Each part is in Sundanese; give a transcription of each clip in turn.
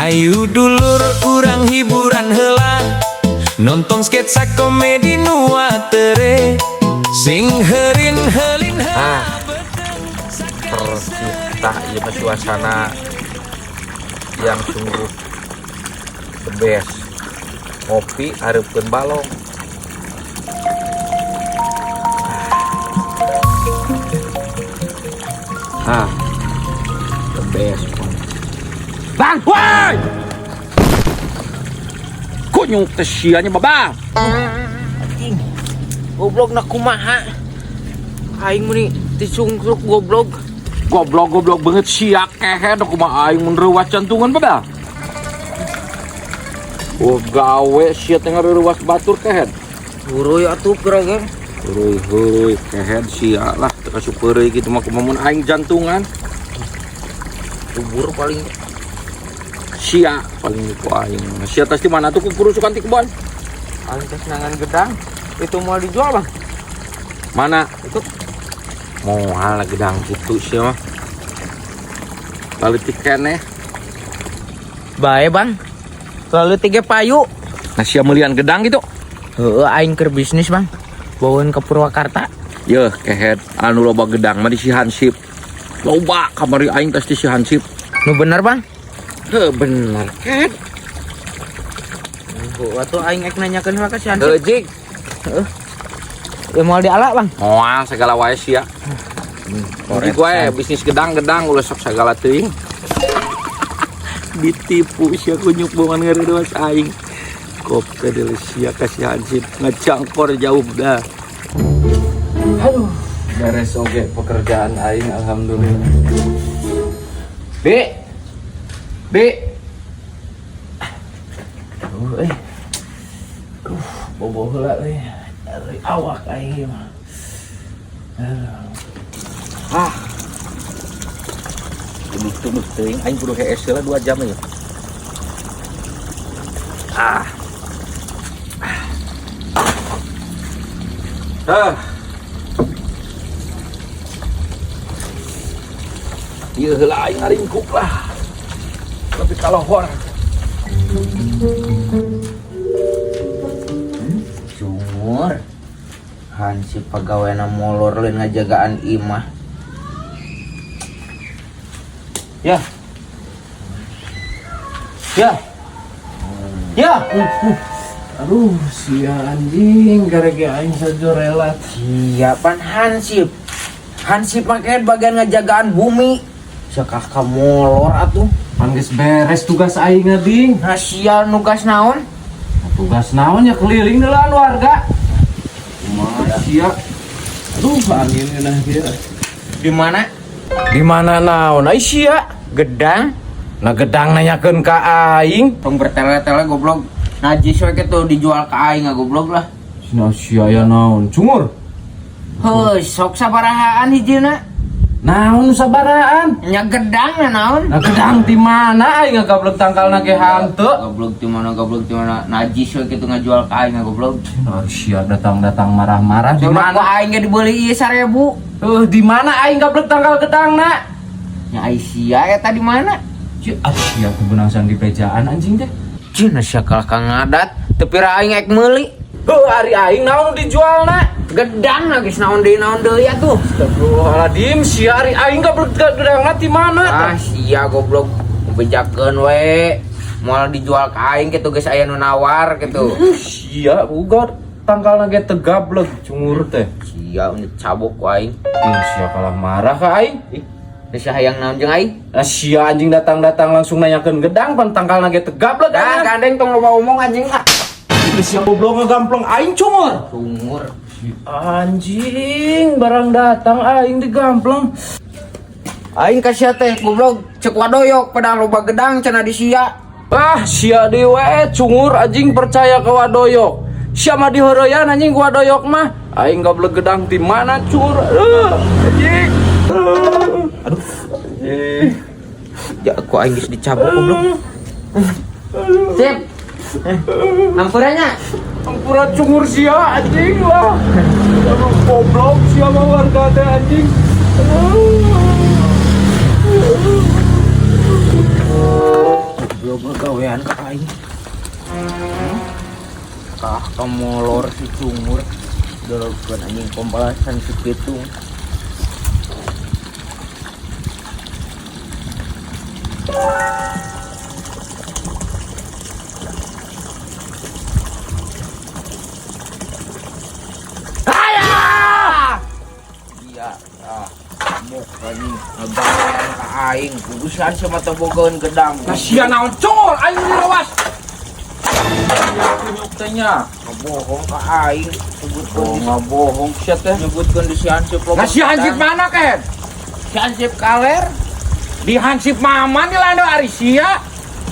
Ayo dulur, urang hiburan heula, nonton sketsa komedi nu atere. Sing heurin heulin. Ah, tercipta ya mah suasana yang sungguh the best. Ngopi hareupeun balong. Ah, the best. Bang, woi! Kunyuk teh sia nya, Babang. Anjing. Goblok na kumaha? Aing meni disungkruk, goblok. Goblok, goblok banget sia, kehed kumaha aing mun reuwas jantungan, Babang. Wah, gawe sia teh ngareuwas batur, kehed. Huruy atuh kira. Huruy huruy, kehed sia lah, teu kasup heureuy kitu mah, kumaha mun aing jantungan. Kubur paling. Sia paling ku aing. Sia tas di mana tuh ku kerusukan ti kebon? Aing teh nangan gedang. Itu mau dijual, Bang. Mana? Itu. Moal gedang kitu sia mah. Laletik keneh. Bae, Bang. Lalu tiga payu. Nah, sia meulian gedang gitu. Heeh, aing keur bisnis, Bang. Bawain ke Purwakarta. Yeuh, kehed, anu loba gedang mah di si Hansip. Loba kamari aing tas di si Hansip. Nu bener, Bang? Heuh, bener, kehed. Heeh, atuh aing ek nanyakeun heula ka si Hansip. Heuh, jig. Ya moal diala, Bang. Moal segala wae sia. Jadi gue bisnis gedang-gedang ulah sok segala teuing. Ditipu sia, kunyuk bongan ngeureun aing. Kope deui sia ka si Hansip ngecangkor jauh dah. Aduh, beres oge pekerjaan aing, alhamdulillah. B. B. Aduh, eh. Aduh, bobo heula euy. Dari awak aing ieu mah. Aduh. Ah. Tunduh-tunduh teuing aing kudu hees heula 2 jam ya. Ah. Ah. Ieu heula aing ngaringkuk lah. Tapi kalau hor. Cungur. Hansip pegawaina molor, lain ngajagaan imah. Ya. Ya. Ya. Aduh, sia anjing, gara-gara aing sajo relat. Siapan Hansip. Hansip make bagian ngajagaan bumi. Sekah molor atuh. Pan geus beres tugas aing, ding. Nah, sial, nugas naon? Nah, tugas naon ya, keliling deulaan warga. Kumaha sia? Aduh, angin ngeunah kieu. Di mana? Di mana naon? Ai sia? Gedang. Nah, gedang nanyakeun ka aing. Tong bertele-tele, goblok. Najis we kitu dijual ka aing, goblok lah. Sia sia ya naon? Cungur. Heuh, sok sabarahaan hijina? Naon sabarahaan? Nya gedang na naon? Nah, gedang di mana, aing ngagablek tangkalna ge hanteu. Goblok di mana, goblok di mana? Najis we kitu ngajual ka aing, goblok. Nah, sia datang-datang marah-marah, di Di mana? Aing ge dibeli ieu 1000. Di mana aing gablek tangkal gedang na? Nya ai sia eta di mana? Sia, ah, sia kebenangsan di pejaan anjing teh. Cina sia kalah ka ngadat, teu pira aing ek meuli. Heuh, ari aing naon nu dijual na? Gedang na geus naon deui atuh. Astagfirullahaladzim, sia, ari aing gablek gedangna di mana? Ah, sia goblok, bejakeun we. Moal dijual ka aing kitu, geus aya nu nawar kitu. Sia, uga tangkalna ge teu gablek, cungur teh. Sia ini cabok ku aing. Ih, sia kalah marah ka aing. Ih, geus hayang naon jeung aing? Ah, sia anjing datang-datang langsung nanyakeun gedang, pan tangkalna ge teu gablek. Dah, anjing. gandeng tong loba omong, anjing ah. Ih, sia goblok ngegampleng aing, cungur. Cungur. Si anjing barang datang aing digampleng. Aing ka sia teh goblok, cek wadoyok pada loba gedang cenah di sia. Ah, sia deui we, cungur anjing, percaya ke wadoyok. Sia mah diheureyan anjing ku wadoyok mah. Aing gablek gedang di mana, cungur? Aduh, anjing. Aduh, anjing. Ya aku aing geus dicabok, goblok. Sip. Hampura nya. Ampura, cungur sia anjing lah. Aduh, goblok sia mah warga teh anjing. Aduh. Goblok. Gawean ka aing. Kah kamolor si cungur. Dolokeun anjing pembalasan si Pitung. Iya, ah, mok anjing ngagawean ka aing. Kugusan sama tebogoan gedang. Nah sia naon cungur aing dirawas. Kunyuk teh nya. Ngabohong ka aing, sebutkeun Oh, ngabohong sia teh. Nyebutkeun di si Hansip loba. Nah si hansip mana ken? Si Hansip kaler. Di hansip mama nih lando ari sia.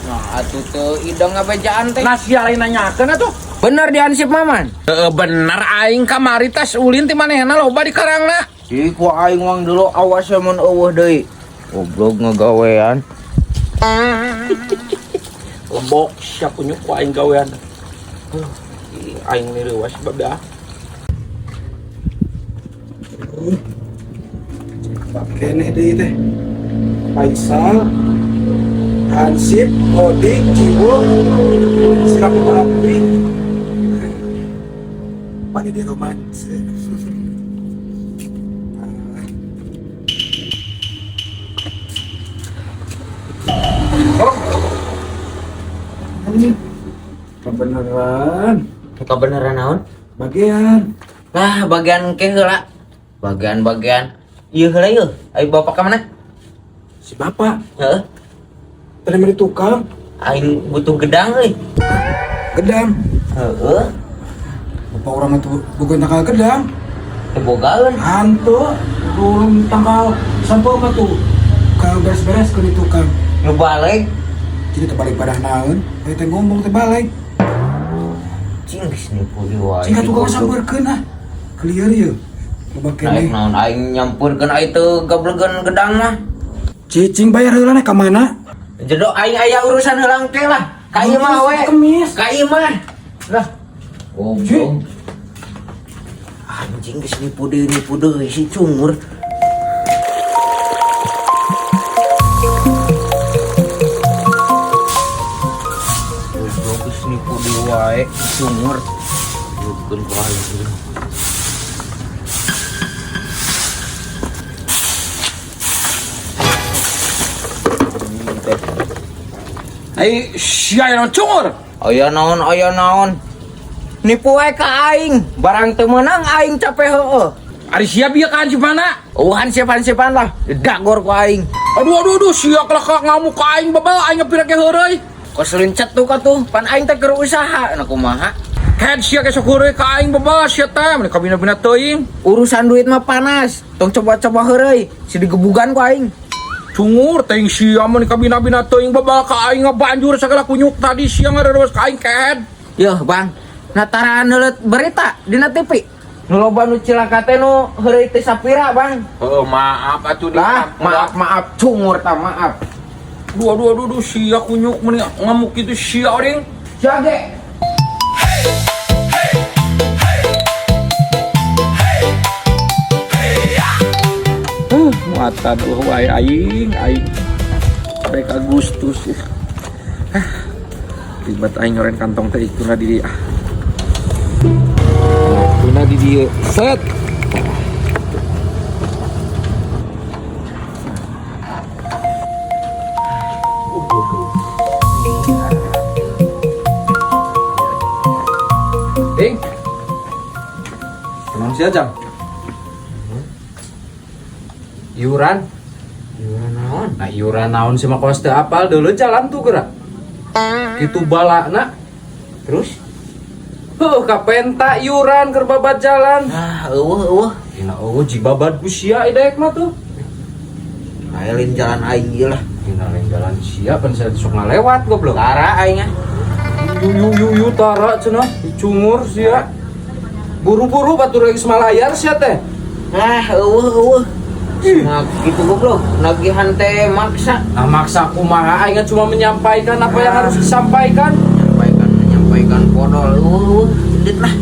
Nah, atuh teu ideng ngabejaan teh. Nah sia lain nanyakeun atuh. Bener di Hansip Maman. Heeh bener aing kamari tas ulin ti manehna loba di karangna. Ih, ku aing wang dulu awas mun eueuh deui. Goblok ngegawean. Lebok sia kunyuk ku aing gawean. Ih, aing ni reuwas babe ah. Keneh deui teh. Faisal, Hansip, Odi, Cibo, Sirap Api. Pani di romansa. Kebenaran, Kebenaran naon? Bagian. Lah, bagian ke heula. Bagian-bagian. Ieu heula ieu. Ayo bapak ka mana? Si bapak, Heeh. tadi beli tukang, Aing butuh gedang euy. Gedang. Heeh. Bapak orang itu bukan tanggal gedang. Teu bogaeun. Hantu, belum tanggal sampai apa tuh? Kalau beres-beres ke di tukang. Nu balik. Jadi terbalik pada naon, ayo teh ngomong terbalik. Cing geus nipu deui wae. Jika tukang sampeurkeun ah. Clear ya. Loba Naik keneh. naon aing nyampeurkeun aing teu gablegeun gedang mah. Cicing bayar heula ka mana? Jedo aing aya urusan heula engke lah. Ka ieu mah we. Kemis. Ka ieu mah. Lah. Goblok. Anjing geus nipu deui si cungur. Goblok geus nipu deui wae si cungur. Bukan ku aing. Ai sia naon cungur. Aya naon, aya naon. Nipu wae ka aing, barang teu meunang aing capek heueuh. Ari sia bieu ka hansip mana? Oh, hansip-hansipan lah, dagor ku aing. Aduh aduh aduh sia kelak ngamuk ka aing babal aing ngepira ke heureuy. Kos lincet tuh ka tuh, pan aing teh keur usaha, nah kumaha? Ken sia ke sok heureuy ka aing babal sia teh mun kabina-bina teuing. Urusan duit mah panas, tong coba-coba heureuy, si digebugan ku aing. Cungur teuing sia mun kabina-bina teuing babal ka aing ngabanjur sagala kunyuk tadi sia ngareureuwas ka aing kehed. Yeuh, Bang. Nataraan heuleut berita dina TV. Nu loba nu cilaka teh nu heureuy teh sapira, Bang. Heuh maaf atuh di Lah, maaf maaf cungur ta maaf. Aduh aduh aduh aduh sia kunyuk mun ngamuk kitu sia oding. Jage. Muatan eueuh wae aing aing. Rek Agustus ya. Ribet aing nyoren kantong teh ikuna di dieu. Ikuna di dieu. Set. Ding. Kenapa sih Jang? Iuran. Iuran naon? Nah, iuran naon sih mah kos teu apal dulu jalan tuh gerak. Kitu balakna. Terus? Heuh, kapenta iuran keur babat jalan. Ah, eueuh eueuh. Dina eueuh jibabad ku sia idek mah tuh. Lain jalan aing ieu lah. Dina lain jalan sia pan sia sok ngalewat goblok. Tara aing ah. Yu yu yu yu tara cenah dicungur sia. Buru-buru batur lagi semalayar sia teh. Ah, eueuh eueuh. Nah, gitu goblok. Nagihan teh maksa. Nah, maksa kumaha aing cuma menyampaikan apa yang harus disampaikan. Menyampaikan menyampaikan podol. Eueuh, indit lah.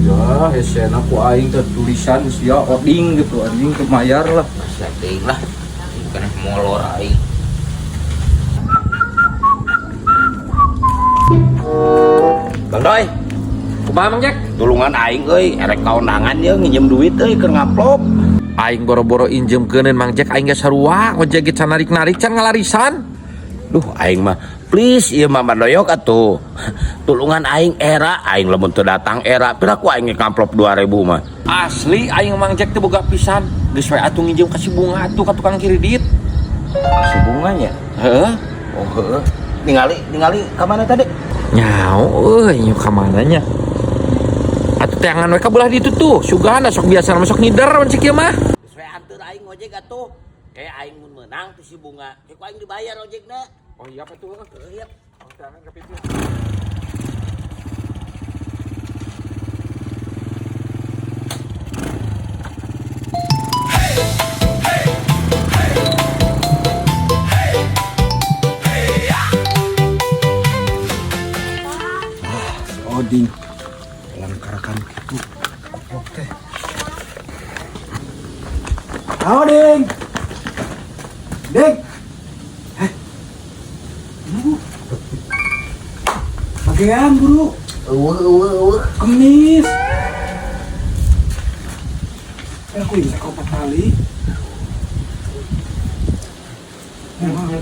Ya, hesena ku aing teh tulisan sia oding gitu anjing teu mayar lah. Masa teuing lah. Bukan molor aing. Bang Doi, Kumaha, Mang Jack? Tulungan aing euy, erek ka ondangan ye nginjem duit euy keur ngamplop. Aing boro-boro injemkeuneun, Mang Jack, aing geus sarua ngojek ge can narik-narik, can ngalarisan. Duh, aing mah please ieu mah doyok atuh. Tulungan aing era, aing lamun teu datang era, piraku aing ngamplop 2000 mah. Asli aing, Mang Jack, teu boga pisan. Geus we atuh nginjem ka si Bunga atuh, ka tukang kredit. Si Bunganya. Heeh. Oh, heeh. Ningali ningali ka mana tadi? Nyao euy, nyu ka mana nya? Atuh teangan we ka belah ditu tuh. Sugana sok biasa mah sok ngider mun cik ieu mah. Geus we anteur aing ngojek atuh. Kayak aing mun meunang ti si Bunga, ku aing dibayar ojekna. Oh iya, apa tuh? Heeh, yep. Teangan ka pitu. Oding. Langkarakan gitu. Goblok teh. Oding. Ding. Heh. Buru. Bagian buru. Eueuh eueuh eueuh. Kemis. Eh, aku bisa kau kali.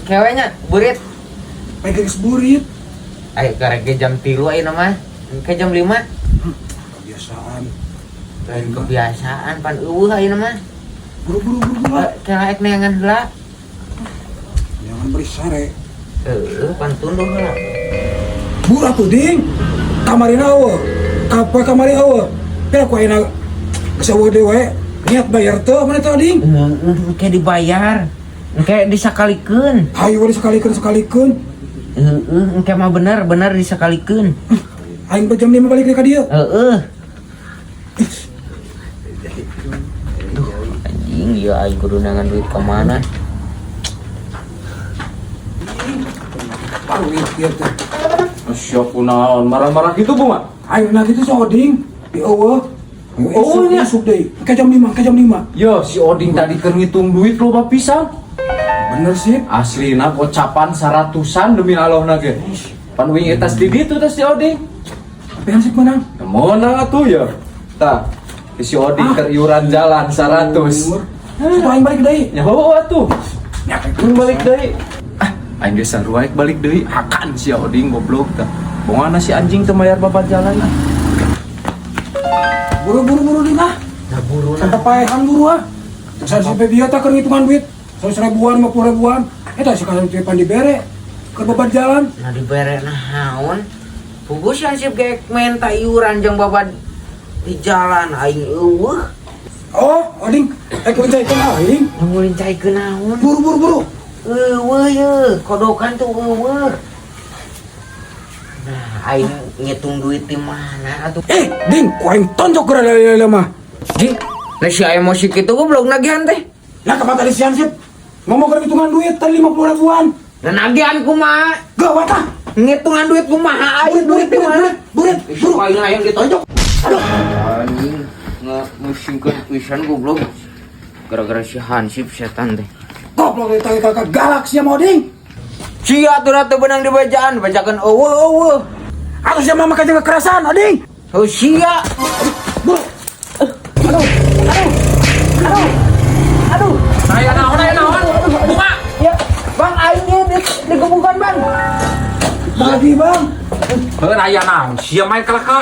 Kewenya burit. Pegang burit. Ayo karek ge jam 3 ayeuna mah. Ke jam 5. Kebiasaan. Lain kebiasaan pan eueuh ayeuna mah. Buru buru buru buru. Kela ek neangan heula. Jangan beri sare. Heueuh pan tunduh heula. Buru atuh, Ding. Kamarina eueuh. Kapoe kamari eueuh. Pira ku ayeuna geus eueuh deui we. Niat bayar teu mana teh, Ding? Heeh, engke dibayar. Engke disakalikeun. Hayu we disakalikeun sakalikeun. Heeh, engke mah bener bener disakalikeun. Aing jam 5 balik deui ka dieu. Heeh. Duh, anjing ya aing kudu neangan duit ka mana? Baru ieu teh. Siap kunaon marah-marah gitu, Bunga? Aing nah kitu si Oding di eueuh. Eueuh nya. Isuk deui. Ke jam 5, ke jam 5. Yo, si Oding tadi keur ngitung duit loba pisan. Bener sih. Aslina gocapan seratusan, demi Allah na ge. Pan wing eta di ditu teh si Oding. Tapi hansip menang. Menang atuh ya. Tah, si Oding keur iuran jalan 100. Sudah aing balik deui. Ya bawa atuh. Ya, Aing balik deui. Ah, aing geus sarua balik deui. Hakan si Oding goblok tah. Bongana si anjing teu mayar babat jalan ah. Buru buru buru ding ah. Nah buru Sampai paehan buru ah. Terus sampai bieu tah keur ngitungan duit. 100 ribuan, 50 ribuan. Eta sekali pan dibere keur babat jalan. Nah dibere naon? Puguh si hansip ge menta iuran jeung babad di jalan aing eueuh. Oh, Oding, eh kulincai aing. Ngulincai naon? Buru buru buru. Eueuh ye, kodokan tuh eueuh. Nah, aing ngitung duit di mana atuh? Eh, Ding, ku aing tonjok geura lele mah. Jing, nah si emosi kitu goblok nagihan teh. Lah kapan tadi si Hansip ngomong keur ngitungan duit tadi 50 ribuan. Nah nagihan kumaha? Gawat ah. Ngitungan duit kumaha aing duit di mana? Burit, Buru aing aing ditonjok. Aduh. Anjing, ngemusingkeun pisan goblok. Gara-gara si Hansip setan teh. Goblok dari kakak galak sia mau, Ding. Sia atuh teu beunang dibejaan, bejakeun eueuh eueuh. Atau sia mah make kekerasan, Oding. Oh sia. Buru. Aduh, aduh, aduh, aduh. Aya naon, aya naon? Bunga. Ya, Bang aing ge digebukan, Bang. Lagi, Bang. Heuh, aya naon? Sia main kalah ka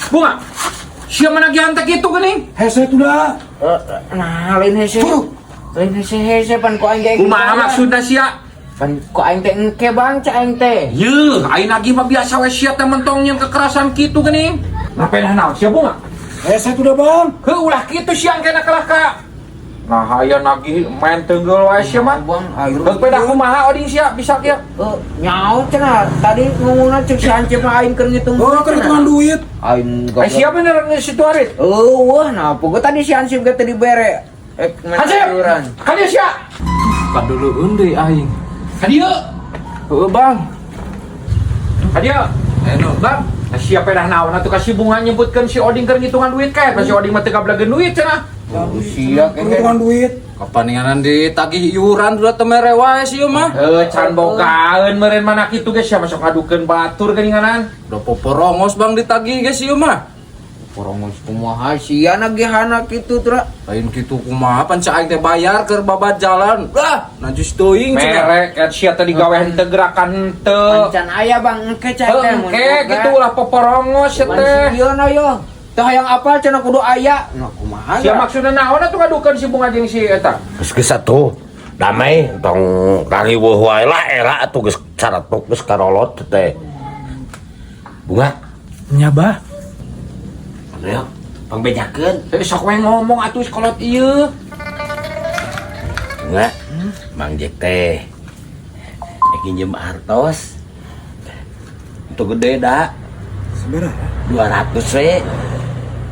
Bunga. Sia mana nagihan teh kitu geuning? Hese tuh dah. Nah, lain hese. Buru. Lain hese-hese pan ku aing ge. Kumaha maksudna sia? Pan ku aing teh engke Bang, cak aing teh. Yeuh, aing nagih mah biasa we sia teh mentong nyeun kekerasan kitu geuning. Nah, pedah naon sia, Bunga? Hese tuh dah, Bang. Heuh, ulah kitu sia engke kalah ka. Nah, aya nagih main tenggel wae sia mah. Bang, aing Heuh, pedah kumaha Oding sia bisa kieu? Eh, nyaho cenah. Tadi ngomongna cek si Hansip mah aing keur ngitung. Oh, keur ngitungan duit. Aing Eh, sia bener situ harit. Eueuh, nah pokoknya tadi si Hansip ge teu dibere. Eh, main Hansip. iuran. Ka dieu sia. Kadulueun deui aing. Ka dieu. Heueuh, Bang. Ka dieu. Eh, no, Bang. Nah, sia pedah naon atuh ka si Bunga nyebutkeun si Oding keur ngitungan duit kae. Si Oding mah teu gablageun duit cenah. Oh, sia Keur ngitungan duit. Kapaninganan ditagih iuran udah teu mere wae sih ieu mah. Heuh, can bogaeun meureun mana kitu geus sia masuk ngadukeun batur geuninganan. Udah poporongos bang ditagih geus ieu mah. Porongos kumaha sia nagihana kitu tra. Lain kitu kumaha pan aing teh bayar keur babat jalan. Lah, najis teuing cenah. Mere kan sia tadi gawe henteu gerakan henteu. Can aya bang engke can teh mun Engke boga. gitu lah poporongos sia teh. Sieun ayo. Teu hayang apal cenah kudu aya. Nah kumaha? Sia maksudna naon atuh ngadukeun si Bunga jeung si eta? Geus geus atuh. Damai tong rariweuh wae lah era atuh geus caratok geus karolot teh. Bunga, Nya bah. ayo pangbejakeun. Eh sok we ngomong atuh sekolot ieu. Bunga, Mang Jack teh rek nginjem artos. Itu gede dah, Sabaraha? 200 we.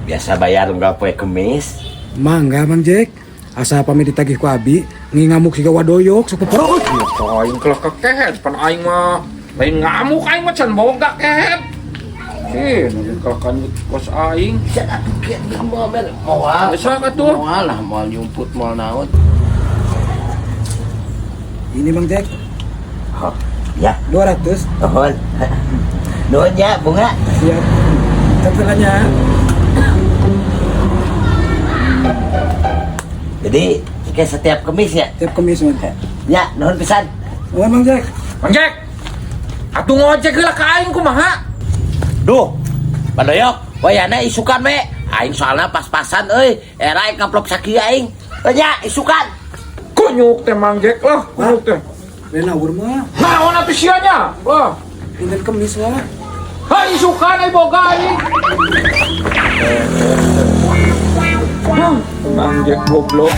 Biasa bayar unggal poe Kemis. Mangga Mang Jack. Asa pami ditagih ku abi, ngi ngamuk siga wadoyok sok poporongos. Ya aing kelah kekehet pan aing mah lain ngamuk aing mah can boga kehet. Ih, kalau kan kos aing. Sia atuh kieu moal mere moal. Geus atuh. Moal lah, moal nyumput, moal naon. Ini Mang Jack, Oh, ya, 200. nuhun. Nuhun ya, Bunga. Siap. Tentunya. Jadi, kayak setiap Kemis ya? Tiap Kemis Mang. Ya, nuhun pisan. Nuhun Mang Jack. Mang Jack. Atuh ngojek heula ka aing kumaha? Duh, Badoyok, wayana isukan we. Aing soalna pas-pasan euy, era aing kaplok sakieu aing. Nya isukan. Kunyuk teh Mang Jack lah, kunyuk teh. Lain awur mah. Naon atuh sia nya? Lah, Dinten Kemis lah. hai isukan ai boga aing. Mang Jack goblok.